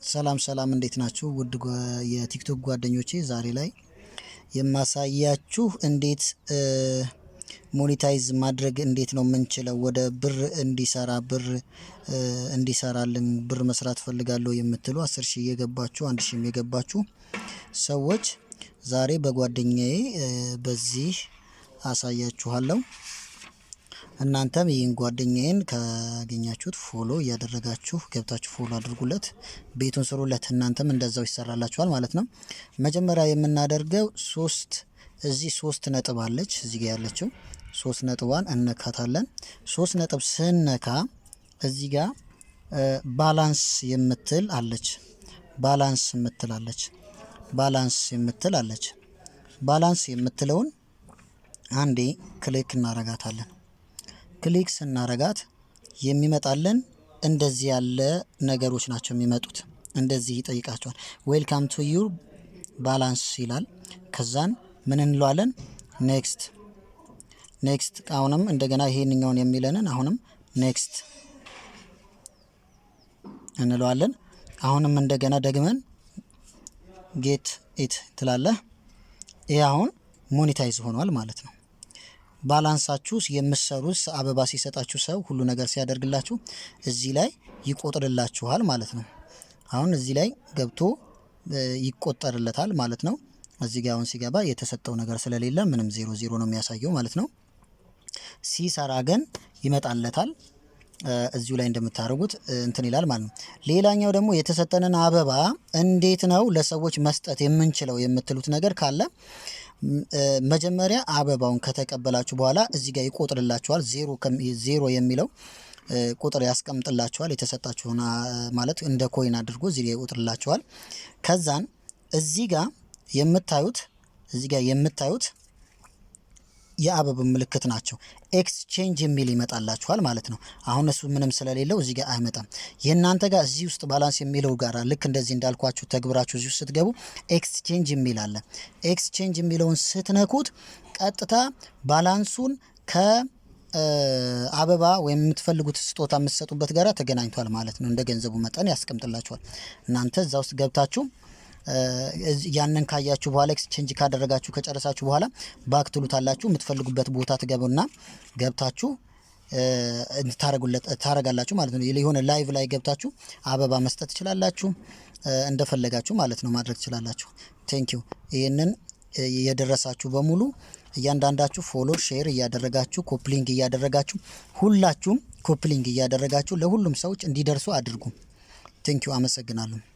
ሰላም ሰላም፣ እንዴት ናችሁ? ውድ የቲክቶክ ጓደኞቼ፣ ዛሬ ላይ የማሳያችሁ እንዴት monetize ማድረግ እንዴት ነው የምንችለው፣ ወደ ብር እንዲሰራ፣ ብር እንዲሰራልን፣ ብር መስራት ፈልጋለሁ የምትሉ 10,000 የገባችሁ፣ 1,000 የገባችሁ ሰዎች ዛሬ በጓደኛዬ በዚህ አሳያችኋለሁ። እናንተም ይህን ጓደኛዬን ካገኛችሁት follow እያደረጋችሁ ገብታችሁ follow አድርጉለት፣ ቤቱን ስሩለት። እናንተም እንደዛው ይሰራላችኋል ማለት ነው። መጀመሪያ የምናደርገው ሶስት እዚህ ሶስት ነጥብ አለች፣ እዚህ ጋር ያለችው ሶስት ነጥቧን እነካታለን። ሶስት ነጥብ ስነካ እዚህ ጋር balance የምትል አለች። Balance የምትል አለች። Balance የምትል አለች። Balance የምትለውን አንዴ click እናረጋታለን። Click ስናረጋት የሚመጣልን እንደዚህ ያለ ነገሮች ናቸው የሚመጡት። እንደዚህ ይጠይቃችኋል። "Welcome to your balance" ይላል። ከዛን ምን እንለዋለን? Next, next። አሁንም እንደገና ይሄንኛውን የሚለንን አሁንም next እንለዋለን። አሁንም እንደገና ደግመን get it ትላለህ። ይሄ አሁን monetize ሆኗል ማለት ነው። Balance ኣችሁ የምትሰሩት አበባ ሲሰጣችሁ፣ ሰው ሁሉ ነገር ሲያደርግላችሁ እዚህ ላይ ይቆጥርላችኋል ማለት ነው። አሁን እዚህ ላይ ገብቶ ይቆጠርለታል ማለት ነው። እዚህ ጋር አሁን ሲገባ የተሰጠው ነገር ስለሌለ ምንም zero zero ነው የሚያሳየው ማለት ነው። ሲሰራ ግን ይመጣለታል። እዚሁ ላይ እንደምታደርጉት እንትን ይላል ማለት ነው። ሌላኛው ደግሞ የተሰጠንን አበባ እንዴት ነው ለሰዎች መስጠት የምንችለው የምትሉት ነገር ካለ፣ መጀመሪያ አበባውን ከተቀበላችሁ በኋላ እዚህ ጋር ይቆጥርላችኋል። Zero zero የሚለው ቁጥር ያስቀምጥላችኋል። የተሰጣችሁን ማለት እንደ coin አድርጎ እዚህ ጋር ይቆጥርላችኋል። ከዛን እዚህ ጋር የምታዩት የአበባ ምልክት ናቸው። Exchange የሚል ይመጣላችኋል ማለት ነው። አሁን እሱ ምንም ስለሌለው እዚህ ጋር አይመጣም። የእናንተ ጋር እዚህ ውስጥ balance የሚለው ጋር ልክ እንደዚህ እንዳልኳችሁ ተግብራችሁ እዚህ ውስጥ ስትገቡ exchange የሚል አለ። Exchange የሚለውን ስትነኩት ቀጥታ balance ኡን ከአበባ ወይም የምትፈልጉት ስጦታ የምትሰጡበት ጋራ ተገናኝቷል ማለት ነው። እንደ ገንዘቡ መጠን ያስቀምጥላችኋል። እናንተ እዛ ውስጥ ገብታችሁ ያንን ካያችሁ በኋላ፣ exchange ካደረጋችሁ ከጨረሳችሁ በኋላ back ትሉታላችሁ። የምትፈልጉበት ቦታ ትገቡና ገብታችሁ ታረጋላችሁ ማለት ነው። የሆነ live ላይ ገብታችሁ አበባ መስጠት ትችላላችሁ። እንደፈለጋችሁ ማለት ነው ማድረግ ትችላላችሁ። Thank you። ይህንን የደረሳችሁ በሙሉ እያንዳንዳችሁ follow፣ share እያደረጋችሁ፣ copy link እያደረጋችሁ፣ ሁላችሁም copy link እያደረጋችሁ ለሁሉም ሰዎች እንዲደርሱ አድርጉ። Thank you፣ አመሰግናለሁ።